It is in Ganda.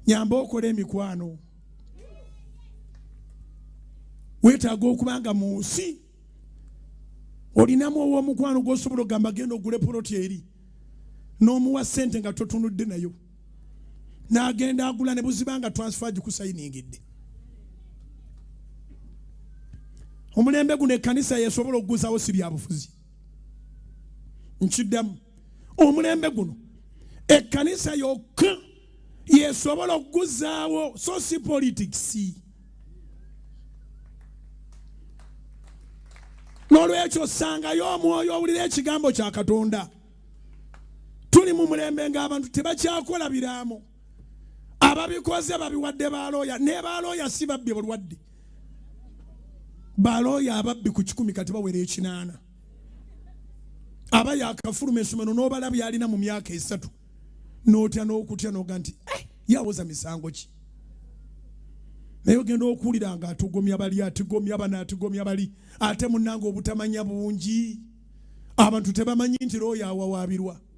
Nyamba okola emikwano. Weetaaga okuba nga mu nsi olinamu ow'omukwano gw'osobola okugamba, genda ogule poloti eri, n'omuwa ssente nga totunudde nayo, n'agenda agula ne buziba nga transfer gikusayiningidde. Omulembe guno ekkanisa yesobola okuguzawo, si byabufuzi. Nkiddamu, omulembe guno ekkanisa yokka yesobola okuguzaawo, so si politics. N'olwekyo sangayo omwoyo owulira ekigambo kya Katonda. Tuli mu mulembe ng'abantu tebakyakola biraamo, ababikoze babiwadde balooya, ne balooya si babbi bulwadde. Balooya ababbi ku 100 kati bawera 80. Aba yakafuluma essomero n'obala byalina mu myaka 3, n'otya n'okutya n'oga nti yawoza misango ki? Naye ogenda okuwulira nga atugomya bali, atigomya bano, atigomya bali, ate munnange obutamanya bungi, abantu tebamanyi nti looya awawaabirwa.